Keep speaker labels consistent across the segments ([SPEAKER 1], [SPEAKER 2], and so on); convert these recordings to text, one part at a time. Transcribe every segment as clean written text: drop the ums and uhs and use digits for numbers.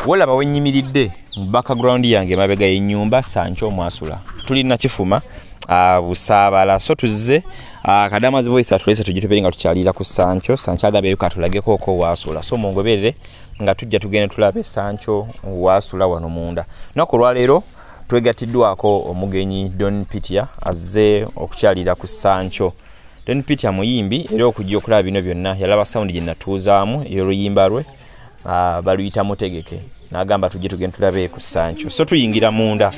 [SPEAKER 1] Wolaba wenyimiridde mu background yange mabega y'ennyumba Sancho mwasula. Tulina kifuma Busaabala. So tuzze Kadama's Voice atulese tujje nga tukyalira ku Sancho. Sancho agambye katulageko ko wasula. So mungoberere nga tujja tugende tulabe Sancho wasula wano munda. Nako olwaleero twegatiddwako omugenyi Don Peter azze okukyalira ku Sancho. Don Peter muyimbi era okujja okulaba bino byonna yalaba sound gye natuuzaamu ey'oluyimba lwe baluyita mutegeke n'agamba tujje tugende tulabe ku Sancho. So tuyingira munda,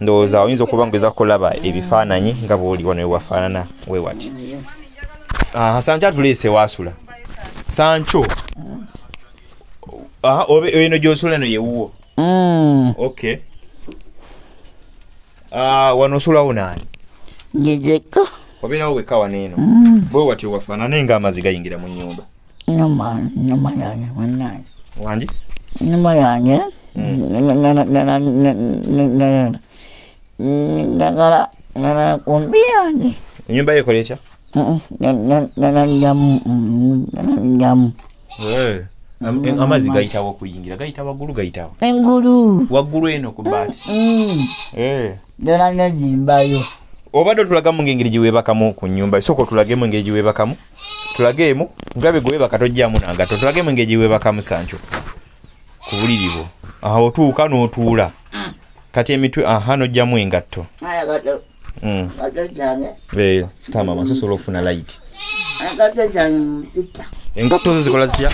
[SPEAKER 1] ndowooza oyinza okuba ngeza kulaba ebifaananyi nga bw'oli wano wewafaanana wewati. Sancho atuleese wasula. Sancho eno gy'osula eno yewuwo. Okay. Wano osulawo naani?
[SPEAKER 2] Njejeko.
[SPEAKER 1] Obeerawo wekka wano eno. Bwe watyo wafaanana nga amazzi gayingira mu nnyumba.
[SPEAKER 2] Nyumba yange munnange.
[SPEAKER 1] Wangi?
[SPEAKER 2] Nyumba yange. Njagala kumbi yange.
[SPEAKER 1] Ennyumba yo ekola etya?
[SPEAKER 2] Njamu.
[SPEAKER 1] Amazzi gayitawo okuyingira, gayita waggulu gayitawo.
[SPEAKER 2] Engulu.
[SPEAKER 1] Waggulu eno ku bbaati.
[SPEAKER 2] Ddala nezimbayo.
[SPEAKER 1] Obadde otulagamu ng'engeri gye weebakamu ku nnyumba. Sooka otulagemu engeri gye weebakamu. Tulageemu, nkulabe gwe weebaka tojjaamu nangatto. Tulageemu engeri gye weebakamu Sancho. Ku buliri bwo. Aha otuuka n'otuula. Kati emitwe aha n'ojjamu engatto.
[SPEAKER 2] Engatto zange.
[SPEAKER 1] Sitama maaso osobola okufuna light.
[SPEAKER 2] Engatto zange mu pipa.
[SPEAKER 1] Engatto zo zikola zitya?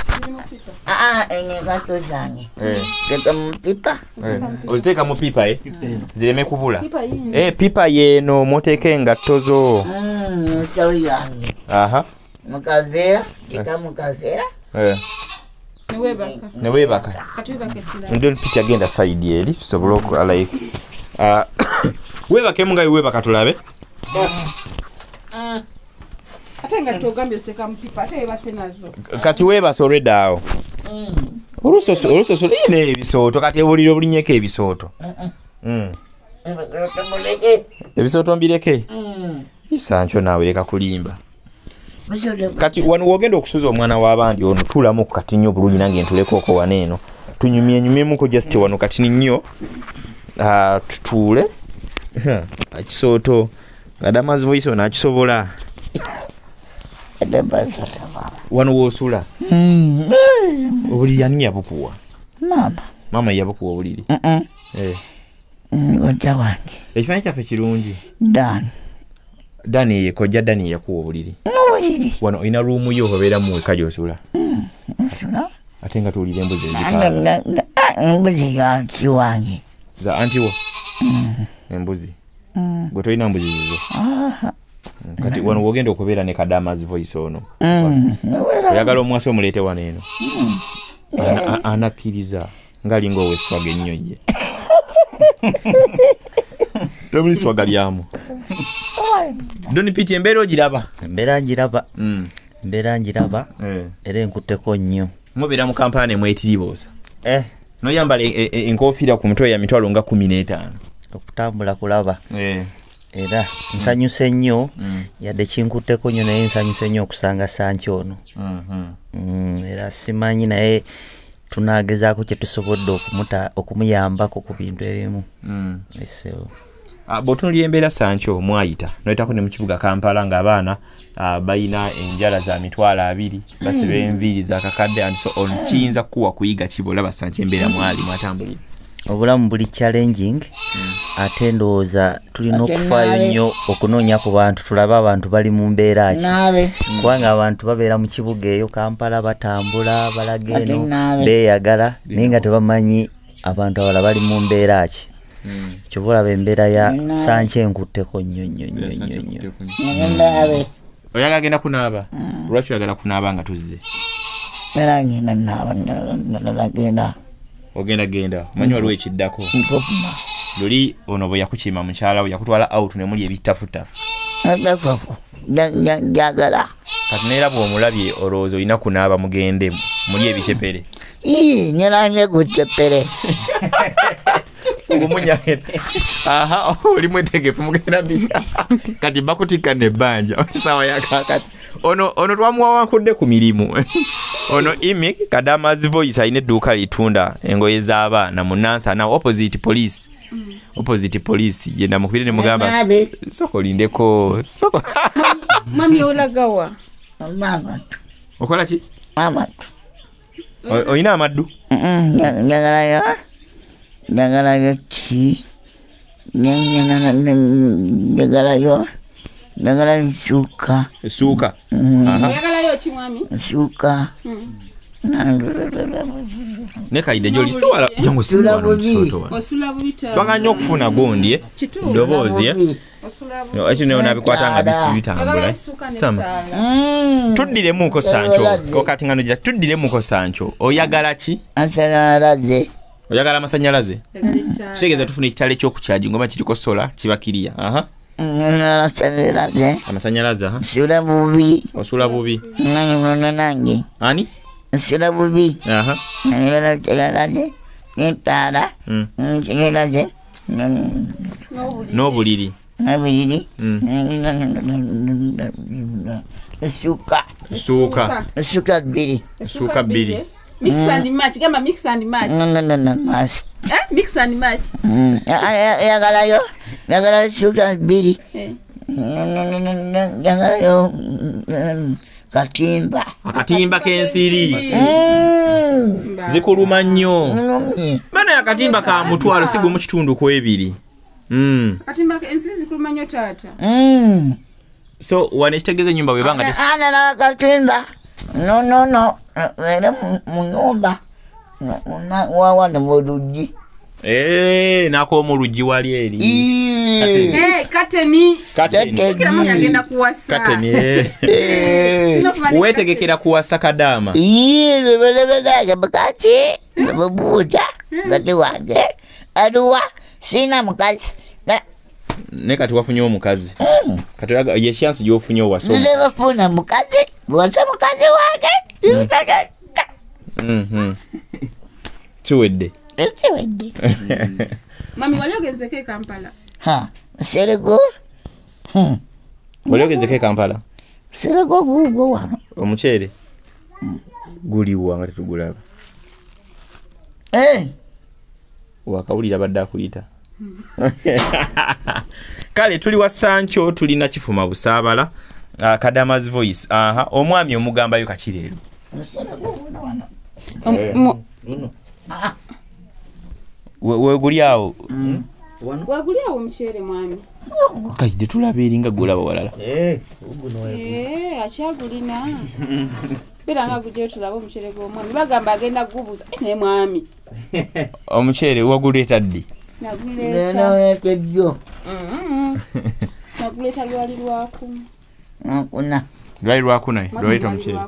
[SPEAKER 2] Engatto zange. Teeka mu pipa.
[SPEAKER 1] Oziteeka mu pipa zireme kubula. Pipa yeeno mwoteeka engatto zo.
[SPEAKER 2] Nsawo yange.
[SPEAKER 1] Aha.
[SPEAKER 2] Mu kaveera, teeka mu kaveera.
[SPEAKER 1] Ne weebaka. Don Peter agenda side eri tusobole oku like weebakemu nga weebaka tulabe.
[SPEAKER 3] Ate nga togambye oziteeka mu pipa ate weebase nazo.
[SPEAKER 1] Kati weebase already awo. Olusoso ine ebisooto kati obuliri obulinnyeko ebisooto. Ebisooto mbireke? Sancho naawe leka kulimba. Kati wano wogenda okusuza omwana w'abandi ono tuulamu ku kati nnyo bulungi nange ntulekoko wano eno. Tunyumyenyumyemuko just wano kati nnyo. Tutuule. Ekisooto Kadama's Voice ono akisobola. Wano w'osula? Obuliri ani yabukuwa?
[SPEAKER 2] Maama.
[SPEAKER 1] Maama yabukuwa obuliri?
[SPEAKER 2] Kojja wange.
[SPEAKER 1] Ekifaananyi kyaffe kirungi.
[SPEAKER 2] Dan.
[SPEAKER 1] Dani ye kojja Dani yakuwa obuliri. Wano olina ruumu yo obeeramu wekka gy'osula?
[SPEAKER 2] Nsula.
[SPEAKER 1] Ate nga tuwulira embuzi ezikaaba.
[SPEAKER 2] Embuzi za anti wange.
[SPEAKER 1] Za anti wo? Embuzi. Gwe tolina mbuzi zizo? Kati wano wogenda okubeera ne Kadama's Voice ono. Oyagala omwasi omuleete wano eno. Anakkiriza ng'alinga ow'esswaga ennyo ye. Temuli swaga lyamu. Don Peter embeera ogiraba?
[SPEAKER 4] Embeera ngiraba. Embeera ngiraba era enkutteko nnyo.
[SPEAKER 1] Mubeera mu Kampala ne mwetiriiboosa. N'oyambala enkofiira ku mutwe ya mitwalo nga 15.
[SPEAKER 4] Okutambula kulaba. Era nsanyuse nnyo yadde kinkutteko nnyo naye nsanyuse nnyo okusanga Sancho ono. Era simanyi naye tunaagezaako kye tusobodde okumuyambako ku bintu ebimu.
[SPEAKER 1] Bw'otunuulira embeera Sancho mwayita noyitako ne mu kibuga Kampala ng'abaana balina enjala za 20,000 basiba enviiri za kakadde and so on. Kiyinza kukuwa kuyiga ki bw'olaba Sancho embeera mwali mwatambulira?
[SPEAKER 4] Obulamu buli challenging ate ndowooza tulina okufaayo nnyo okunoonya ku bantu tulabe abantu bali mu mbeera ki, kubanga abantu babeera mu kibuga eyo Kampala batambula balaga eno beeyagala naye nga tebamanyi abantu abalala bali mu mbeera ki. Kyova olaba embeera ya Sancho enkutteko nnyo nnyo nnyo nnyo.
[SPEAKER 1] Oyagala genda kunaaba? Lwaki oyagala kunaaba nga tuzze? Ogenda genda omanyi waliwo ekiddako. Luli ono bwe yakukima mukyala we yakutwala out ne muli ebitafutafu.
[SPEAKER 2] Njagala.
[SPEAKER 1] Kati neera bw'omulabye olowooza olina kunaaba mugende muli ebicepere.
[SPEAKER 2] Nyeranye ku cepere.
[SPEAKER 1] Aha, oli mwetegefu mugenda bika. Kati bakutikka n'ebbanja essaawa ya kaakati. Ono twamuwawankudde ku mirimu. Ono Imi Kadama's Voice alina edduuka litunda engoye z'abaana mu Nansana opposite police. Opposite police genda mukubire ne mugamba soko lindeko soko.
[SPEAKER 3] Mami olagawa.
[SPEAKER 2] Mama.
[SPEAKER 1] Okola ki?
[SPEAKER 2] Mama.
[SPEAKER 1] Oyina amaddu?
[SPEAKER 2] Njagalayo tea. Njagalayo suka.
[SPEAKER 1] Suka.
[SPEAKER 3] Njagalayo ki mwami?
[SPEAKER 2] Suka.
[SPEAKER 1] Ne kaide joli sowala jangu
[SPEAKER 2] osula bubi.
[SPEAKER 3] Osula bubi ta.
[SPEAKER 1] Twaganya okufuna gondi ndoboozi
[SPEAKER 3] Osula bubi.
[SPEAKER 1] No ekyo ne onabikwata nga bitambula. Tuddiremuko Sancho. Okati ngano ja tuddiremuko Sancho. Oyagala ki?
[SPEAKER 2] Amasanyalaze.
[SPEAKER 1] Oyagala amasanyalaze? Kitegeeza tufuna ekitale ky'okukyagi ngoma kiriko sola kiba kiriya. Aha.
[SPEAKER 2] Amasanyalaze.
[SPEAKER 1] Amasanyalaze aha.
[SPEAKER 2] Osula bubi.
[SPEAKER 1] Osula bubi.
[SPEAKER 2] Nange.
[SPEAKER 1] Ani?
[SPEAKER 2] Osula bubi.
[SPEAKER 1] Aha.
[SPEAKER 2] Amasanyalaze. Netaala. Amasanyalaze.
[SPEAKER 1] N'obuliri.
[SPEAKER 2] N'obuliri. Esuka.
[SPEAKER 1] Esuka.
[SPEAKER 2] Esuka bbiri.
[SPEAKER 1] Esuka bbiri.
[SPEAKER 3] Mix and match. Gamba mix and match.
[SPEAKER 2] No, match.
[SPEAKER 3] Eh? Mix and match.
[SPEAKER 2] Njagalayo. Njagalayo esuka bbiri. Njagalayo katimba.
[SPEAKER 1] Akatimba k'ensiri. Zikuluma nnyo. Bana akatimba ka mutwalo si gumu kitundu ku ebiri.
[SPEAKER 3] Akatimba ensiri zikuluma nnyo taata.
[SPEAKER 1] So wane kitegeeza ennyumba bwebanga
[SPEAKER 2] ana na katimba. No. Era mu nyumba. Wawa ne mu luggi.
[SPEAKER 1] Nako mu luggi wali eri.
[SPEAKER 3] Kateni.
[SPEAKER 1] Kateni.
[SPEAKER 3] Agenda kuwasa.
[SPEAKER 1] Kateni. Wetegekera kuwasa Kadama.
[SPEAKER 2] Bebelebele babuuza kati wange. Aluwa sina mukazi.
[SPEAKER 1] Ne kati wafunye omukazi. Kati ye chance gy'ofunye owasa.
[SPEAKER 2] Nze mukazi, wasa mukazi wange.
[SPEAKER 1] Kiwedde.
[SPEAKER 2] Kiwedde.
[SPEAKER 3] Mami wali ogenzeko e Kampala?
[SPEAKER 2] Ha, serego.
[SPEAKER 1] Wali ogenzeko e Kampala?
[SPEAKER 2] Serego gugo wano.
[SPEAKER 1] Omuceere guliwa nga tetugulaba. Wakawulira badde akuyita. Kale tuli wa Sancho tulina Kifuma Busaabala. Kadama's Voice. Aha, omwami omugambayo kaki leero? Weguli awo.
[SPEAKER 3] Waguli awo omuceere mwami.
[SPEAKER 1] Kati tulaba eringa gulaba walala.
[SPEAKER 3] Akyagulina. Beera nga gujje tulaba omuceere gw'omwami. Bagamba agenda gubuuza naye mwami.
[SPEAKER 1] Omuceere waguleeta ddi?
[SPEAKER 3] Naguleeta. Naguleeta lwali lwakuna.
[SPEAKER 1] Lwali lwakuna, lwaleeta omuceere.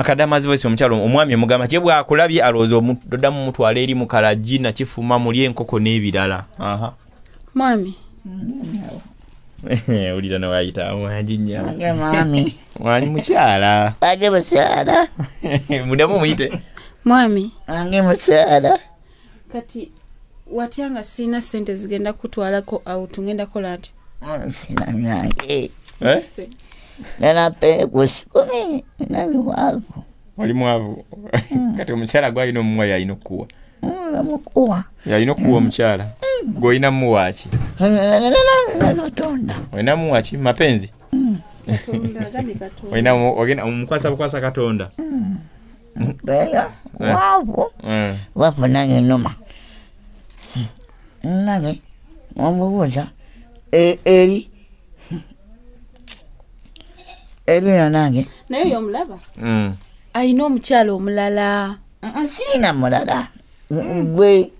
[SPEAKER 1] Kadama's Voice omukyalo omwami omugamba kye bwakulabye alowooza oddamu mutwala eri mu kalagi na Kifuma muli enkoko n'ebirala. Aha.
[SPEAKER 3] Mwami.
[SPEAKER 1] Owulira ne wayita wangi nnyo.
[SPEAKER 2] Mwami.
[SPEAKER 1] Wangi mukyala.
[SPEAKER 2] Wangi mukyala.
[SPEAKER 1] Muddamu muyite.
[SPEAKER 3] Mwami.
[SPEAKER 2] Wangi mukyala.
[SPEAKER 3] Kati watya nga sirina ssente zigenda kutwalako out ngenda kola nti?
[SPEAKER 2] Sina nange. Nana kusikumi nani mwavu.
[SPEAKER 1] Wali mwavu. Kati omukyala gwalina omuwa yalina okukuwa.
[SPEAKER 2] Mukuwa.
[SPEAKER 1] Yalina okukuwa omukyala. Gw'olina mmuwa ki?
[SPEAKER 2] Katonda.
[SPEAKER 1] Olina mmuwa ki? Mapenzi?
[SPEAKER 3] Katonda, agambye Katonda.
[SPEAKER 1] Olina ogenda omukwasa bukwasa Katonda.
[SPEAKER 2] Beya mwavu. Wafu nange noma. Nange omubuuza eri Elina nange.
[SPEAKER 3] Naye oyo omulaba? Alina omukyala omulala.
[SPEAKER 2] Sirina mulala. Gwe.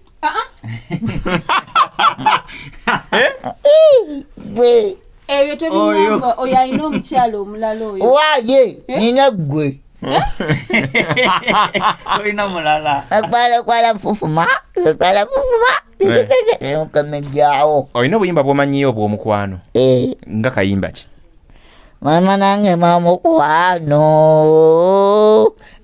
[SPEAKER 2] Gwe.
[SPEAKER 3] Ebyo tebingamba oyo alina omukyala omulala oyo.
[SPEAKER 2] Waye nina gwe.
[SPEAKER 4] Tolina mulala.
[SPEAKER 2] Kwala fufuma. Kwala fufuma. Nkamejjawo.
[SPEAKER 1] Olina obuyimba bw'omanyiyo obw'omukwano? Nga kayimba ki?
[SPEAKER 2] Mama nange mamukwano.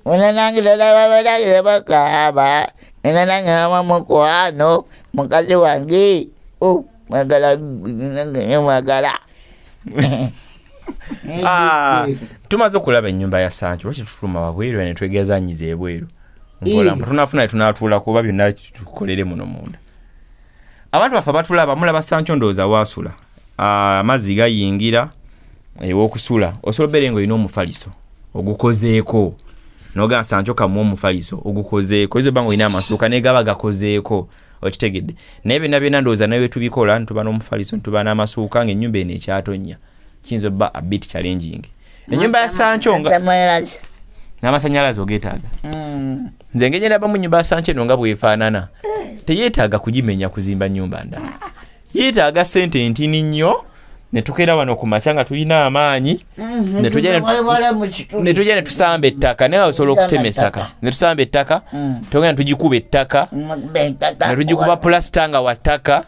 [SPEAKER 2] Mwana nange lala babalage bakaba. Nina nange mama mukwano. Mukazi wange. Oh, mwagala nange mwagala.
[SPEAKER 1] Tumaze okulaba ennyumba ya Sancho, lwaki tufuluma wabweru ne twegezanyiza ebweru? Mpola mpola tunafuna tunatuula kuba byonna tukolere muno munda. Abantu baffe batulaba, mulaba Sancho ndowooza waasula. Amazzi gayingira ew'okusula. Osobola obeera ng'olina omufaliso ogukozeeko. N'ogamba Sancho kamuwa omufaliso ogukozeeko. Oyinza obba ng'olina amasuuka naye gaba gakozeeko. Okitegedde. Naye byonna byonna ndowooza naye tubikola ntuba n'omufaliso ntuba n'amasuuka ng'ennyumba eno ekyatonnya. Kiyinza obba a bit challenging. Ennyumba ya Sancho nga n'amasannyalaze ogeetaaga. Nze engeri ndabamu ennyumba ya Sancho eno nga bw'efaanana, teyeetaaga kugimenya kuzimba nnyumba ndala. Yeetaaga ssente ntini nnyo, ne tukeera wano ku makya nga tulina amaanyi, ne tujja ne tusamba ettaka, naye osobola okutema essaka. Ne tusamba ettaka, tugenda tugikuba ettaka, ne tugikuba pulasita nga wa ttaka,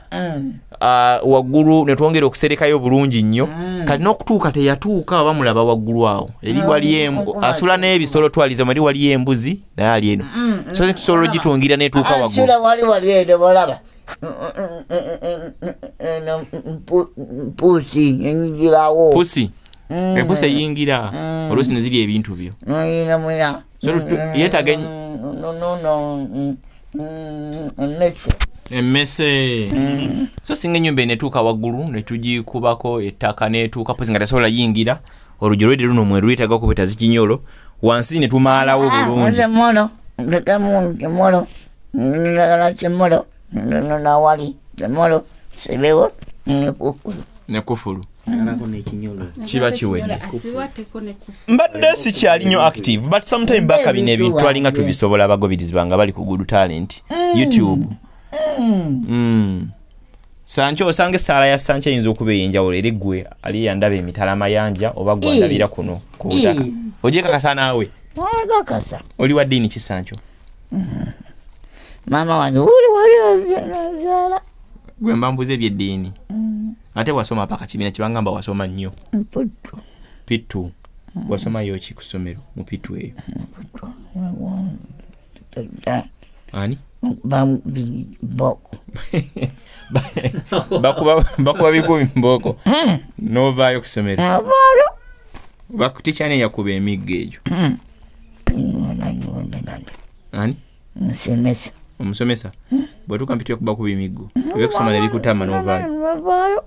[SPEAKER 1] waggulu ne twongera okuserekayo bulungi nnyo. Kati n'okutuuka teyatuuka oba mulaba waggulu awo. Eri waliyo asula n'ebisolo twaliza, eri waliyo embuzi naye ali eno. So tusobola ogitungira n'etuuka waggulu.
[SPEAKER 2] Asula wali eno bolaba. Pusi enyingirawo.
[SPEAKER 1] Pusi? Empusi eyingira oluusi ne zirya ebintu byo. So yeetaaga emmese. So singa ennyumba eno etuuka waggulu ne tugikubako ettaka n'etuuka pusi nga tesobola yingira, oluggi lwedde luno mwe lwetaaga okubeta zikinyolo, wansi ne tumaalawo bulungi. Ne kufulu. Kiba kiwedde. Mbadde sikyali nnyo active, but sometime back bino ebintu twalinga tubisobola abagobirizi bange bali ku Good Talent, YouTube. Sancho osanga essaala ya Sancho eyinza okuba ey'enjawulo eri ggwe ali yandaba emitala mayanja oba gwe andabira kuno ku butaka. Ogyekakasa naawe?
[SPEAKER 2] Nkakasa.
[SPEAKER 1] Oli wa ddiini ki Sancho?
[SPEAKER 2] Maama wange wuli wali nazaala.
[SPEAKER 1] Gwe mba mbuuza eby'eddiini. Ate wasoma paka kibiina kibangamba wasoma nnyo.
[SPEAKER 2] Pittu.
[SPEAKER 1] Pittu. Wasomayo ki ku ssomero mu pittu eyo? Ani?
[SPEAKER 2] Boko.
[SPEAKER 1] Bakuba bikumi mboko. N'ovaayo ku ssomero.
[SPEAKER 2] Navaayo.
[SPEAKER 1] Bakutikya ne yakuba emiggo egyo. Ani?
[SPEAKER 2] Musomesa.
[SPEAKER 1] Omusomesa? Bw'otuuka mpittu yakubakuba emiggo. Ebyokusoma ne bikutama n'ovaayo.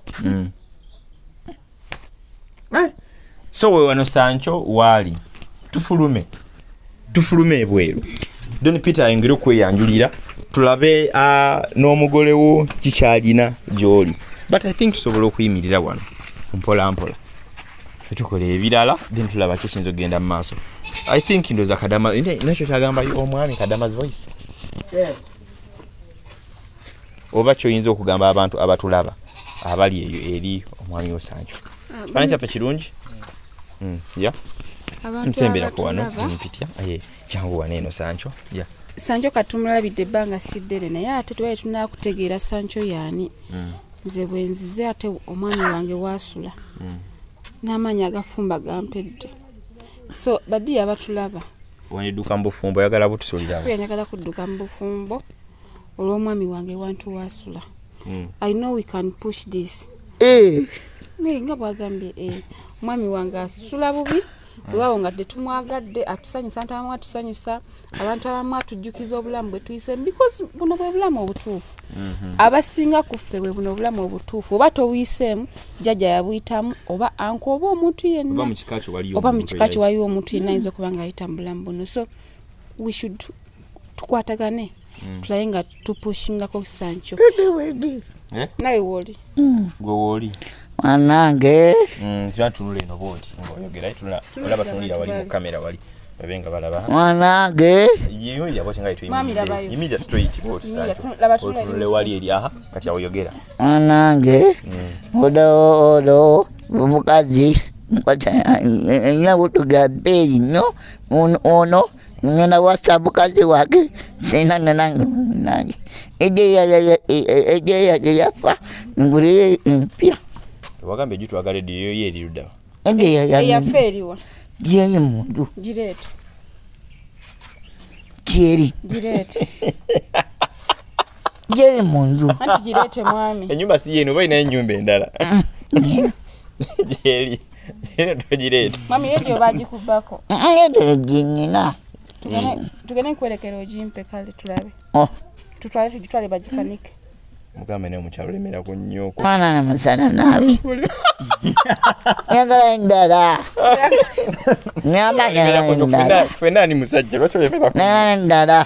[SPEAKER 1] So we wano Sancho waali. Tufulume. Tufulume ebweru. Don Peter ayongere okweyanjulira tulabe n'omugole wo kikyalina gy'oli. But I think tusobola okuyimirira wano mpola mpola. Tukola ebirala then tulaba ki ekiyinza okugenda mu maaso. I think ndowooza Kadama nakyo kyagamba omwami Kadama's voice. Oba kyoyinza okugamba abantu abatulaba abali eyo eri omwami wo Sancho. Kifaananyi kyaffe kirungi? Yeah. Nsemberako wano mpitya. Kyangu wano eno Sancho. Yeah.
[SPEAKER 3] Sancho katumulabidde ebbanga si ddene naye ate tubadde tunaakutegeera Sancho y'ani. Nze bwe nzize ate omwami wange waasula. N'amaanyi agafumba gampedde. So badiya abatulaba.
[SPEAKER 1] Wanidduka mu bufumbo oyagala butusulirawo.
[SPEAKER 3] Njagala kudduka mu bufumbo olw'omwami wange wantu waasula. I know we can push this. Nga bw'agambye omwami wange asula bubi. Weewaawo nga tetumwagadde atusanyusa, abantu abamu atusanyusa, abantu abamu atujjukiza obulamu bwe tuyiseemu because buno bwe bulamu obutuufu. Abasinga ku ffe bwe buno obulamu obutuufu, oba tobuyiseemu jjajja yabuyitamu oba anko oba omuntu yenna oba mu kika kyo waliyo omuntu yenna ayinza okuba ng'ayita mu bulamu buno. So we should tukwatagane tulabe nga tupushingako Sancho. Nawe wooli.
[SPEAKER 1] Gwe wooli.
[SPEAKER 2] Wanange.
[SPEAKER 1] Tunula eno bw'oti ng'oyogera olaba tunulira wali mu kamera wali babe nga balaba.
[SPEAKER 2] Wanange.
[SPEAKER 1] Yimirira bw'oti nga tuyimiridde. Yimirira straight bw'oti Sancho. Otunule wali eri aha kati awo yogera.
[SPEAKER 2] Wanange. Odo odo omukazi nyabutuga bbeeyi nnyo ono ngenda wasa mukazi wange sina nange. Eddeya yafa ngule mpya.
[SPEAKER 1] Wagambye ejju twagala eddiyo yo eri ludda wa?
[SPEAKER 3] Eyaffe eriwa?
[SPEAKER 2] Gyeri munju.
[SPEAKER 3] Gireete.
[SPEAKER 2] Gyeri.
[SPEAKER 3] Gireete.
[SPEAKER 2] Gyeri munju.
[SPEAKER 3] Anti gireete mwami.
[SPEAKER 1] Ennyumba si yeno oba olinayo ennyumba endala? Gyeri. Togireeta.
[SPEAKER 3] Mami radio bagikubbako.
[SPEAKER 2] Radio ginnina.
[SPEAKER 3] Tugende nkuwerekera ogimpe kale tulabe. Tutwale tugitwale bagikanike.
[SPEAKER 1] Mugambe naye omukyalo olemera ku nnyoko.
[SPEAKER 2] Mwana musana nabi. Njagala endala. Njagala endala.
[SPEAKER 1] Ffenna ni musajja lwaki olemera ku
[SPEAKER 2] Njagala endala.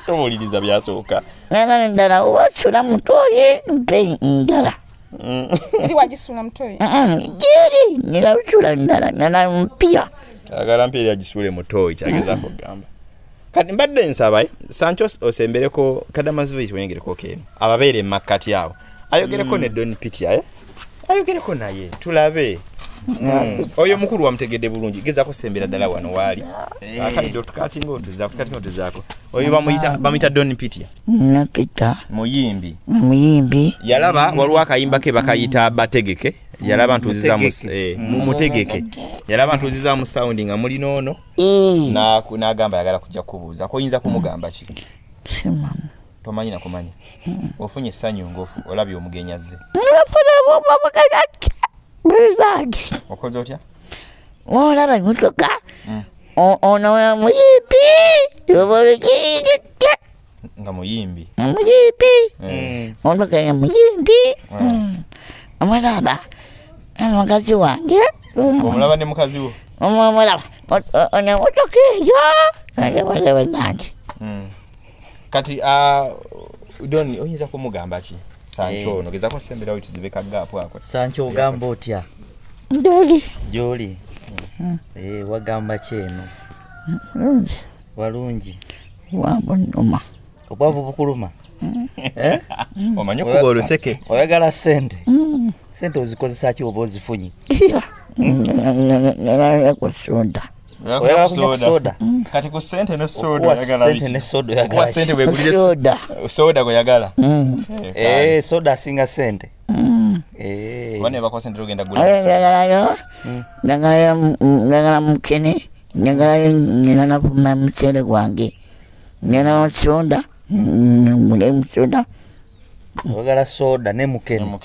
[SPEAKER 1] Tobuuliriza byasooka.
[SPEAKER 2] Njagala endala owasula mutoye mpe endala.
[SPEAKER 3] Eri wagisula mutoye?
[SPEAKER 2] Gyeri nirasula endala nana mpya.
[SPEAKER 1] Agala mpya eri agisule mutoyi kyagezaako kugamba. Kati mbadde nsaba Sancho osembereko Kadama's Voice wengereko keno ababeere makkati awo ayogereko ne Don Peter ayogereko naye tulabe. Oyo mukulu wamutegedde bulungi gezaako sembera ddala wano waali akali tukatinga otuzaako katinga otuzaako. Oyo bamuyita Don Peter.
[SPEAKER 2] Peter
[SPEAKER 1] muyimbi.
[SPEAKER 2] Muyimbi
[SPEAKER 1] yalaba waliwo akayimba ke bakayita bategeke yalaba ntuziza mutegeke yalaba ntuziza mu sound nga muli noono n'agamba ayagala kujja kubuuza ko oyinza kumugamba ki? Tomanyi na kumanya. Ofunye essanyu ng'ofu olabye omugenyi azze. Okoze otya?
[SPEAKER 2] Olaba emmotoka ono muyimbi
[SPEAKER 1] nga muyimbi.
[SPEAKER 2] Muyimbi motoka ya muyimbi. Omulaba omukazi wange.
[SPEAKER 1] Omulaba ne mukazi wo?
[SPEAKER 2] Omulaba ono emmotoka eyo nange.
[SPEAKER 1] Kati Don oyinza kumugamba ki? Sancho ono gezaako semberawo tuzibe ka gap ako.
[SPEAKER 4] Sancho ogamba otya?
[SPEAKER 2] Ndoli.
[SPEAKER 4] Gy'oli. Wagamba ki eno? Walungi.
[SPEAKER 2] Wabunuma.
[SPEAKER 4] Obwavu bukuluma?
[SPEAKER 1] Omanyi okuba oluseke.
[SPEAKER 4] Oyagala ssente? Ssente ozikozesa ki oba ozifunye?
[SPEAKER 2] Kusonda.
[SPEAKER 4] Oyagala kunywa soda?
[SPEAKER 1] Kati ku ssente ne soda oyagala
[SPEAKER 4] biki? Sente ne soda oyagala.
[SPEAKER 1] Okuwa ssente bwegulire
[SPEAKER 2] soda.
[SPEAKER 1] Soda gw'oyagala.
[SPEAKER 4] Soda asinga ssente.
[SPEAKER 1] Bane bakuwa ssente ogenda gula.
[SPEAKER 2] Njagala mukene, njagala nina nafumba muceere gwange. Njagala soda, ngule soda.
[SPEAKER 4] Oyagala soda ne mukene.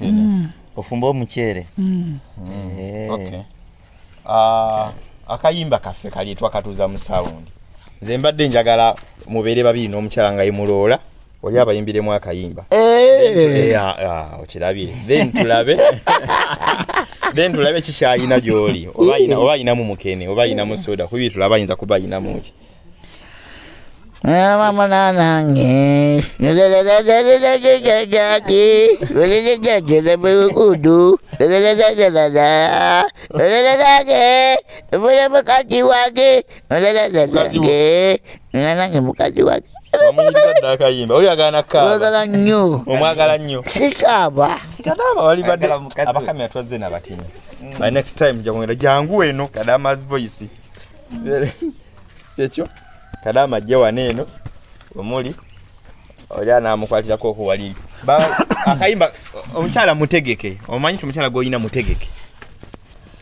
[SPEAKER 4] Ofumba omuceere.
[SPEAKER 1] Okay. Akayimba kaffe kali twakatuuza mu sound. Nze mbadde njagala mubeere babiri n'omukyala nga yemuloola oli abayimbiremu akayimba. Okirabye. Then tulabe. Then tulabe kikyayina gy'oli. Oba ayinamu mukene, oba ayinamu soda, kubi tulaba ayinza kuba ayinamu ki.
[SPEAKER 2] Mama nange
[SPEAKER 1] Bamuyigiriza dda akayimba. Oli agaana kukaaba.
[SPEAKER 2] Oyagala nnyo.
[SPEAKER 1] Omwagala nnyo.
[SPEAKER 2] Sikaaba.
[SPEAKER 1] Kadaama wali badde abakamera twazze n'abatini. By next time nja kwongera jangu eno Kadama's Voice. Kyekyo. Kadama ajja wano eno omuli oli anamukwatirako okuwaliri. Akayimba omukyala mutegeke. Omanyi nti omukyala gw'olina mutegeke.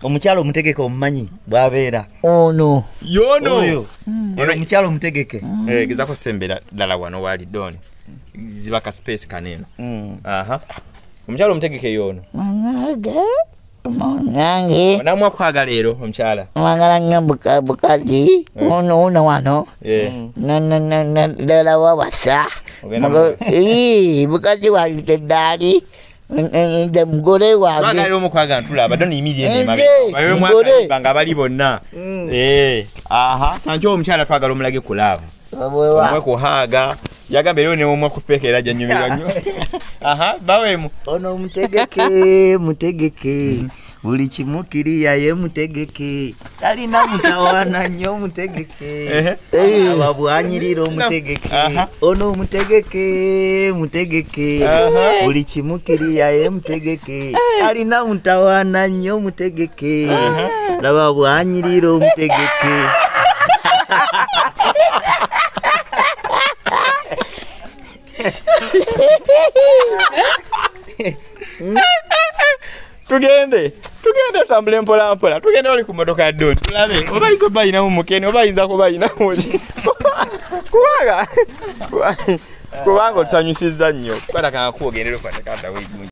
[SPEAKER 4] Omukyala omutegeke omumanyi bw'abeera.
[SPEAKER 2] Ono.
[SPEAKER 1] Yono.
[SPEAKER 4] Oyo. Omukyala omutegeke.
[SPEAKER 1] Gezaako sembera ddala wano waali Don. Ziba ka space kaneno. Omukyala omutegeke yono.
[SPEAKER 2] Nange.
[SPEAKER 1] Onamwa kwagala leero omukyala.
[SPEAKER 2] Mwagala nnyo bukazi. Ono wano. Ddala wawasa. Bukazi wange ddaali. Nze mugole wange.
[SPEAKER 1] Twagala omukwagala tulaba Don yimirire emabega. Mugole nga bali bonna. Sancho omukyala twagala omulage ku love. Omwe kuhaga. Yagambye leero ne omwe kupeekera ajja nyumirwa nnyo. Bawemu.
[SPEAKER 4] Ono mutegeke, mutegeke. Buli kimu kiriya ye mutegeke. Talina mutawaana nnyo mutegeke. Ababwanyirira omutegeke. Ono mutegeke, mutegeke. Buli kimu kiriya ye mutegeke. Talina mutawaana nnyo mutegeke. Ababwanyirira omutegeke.
[SPEAKER 1] Tugende tutambule mpola mpola. Tugende oli ku mmotoka ya Don tulabe oba ayinza oba ayinamu mukene oba ayinza kuba ayinamu ki. Kubanga otusanyusizza nnyo. Kwata kankuwa ogendere okwate kadda weegunje.